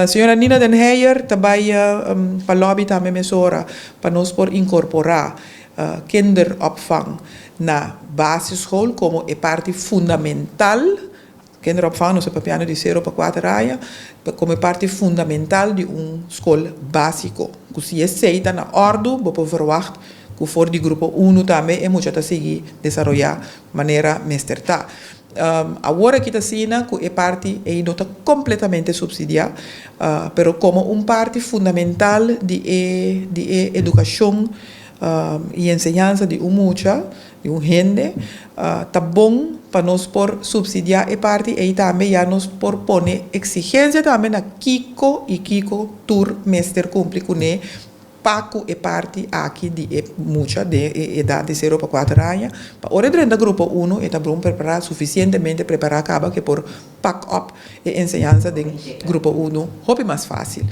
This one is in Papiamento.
Señora Nina Den Heyer tambe pa lobby tambe mesora pa nos por inkorporá kinderopvang na basisschool komo e parti fundamental. Kinderopvang, nos ta papiando di 0 pa 4 aña, komo parti fundamental di un skol básiko. Ku si esei ta na òrdu, bo por verwacht ku for di grupo 1 tambe e mucha ta sigui desaroyá manera mester ta. Awor aki ta asina ku e parti ei no ta kompletamente supsidiá, pero komo un parti fundamental di e edukashon i enseñansa di un mucha, di un hende, ta bon pa nos por supsidiá e parti ei tambe. Ya nos por pone eksigensia tambe na kiko i kiko tur mester kumpli kuné pa ku e parti aki di e mucha di edat di 0 pa 4 aña. Pa ora drenta grupo 1, e ta bon prepará, sufisientemente prepará kaba ku por pak op e enseñansa di grupo 1 hopi mas fásil.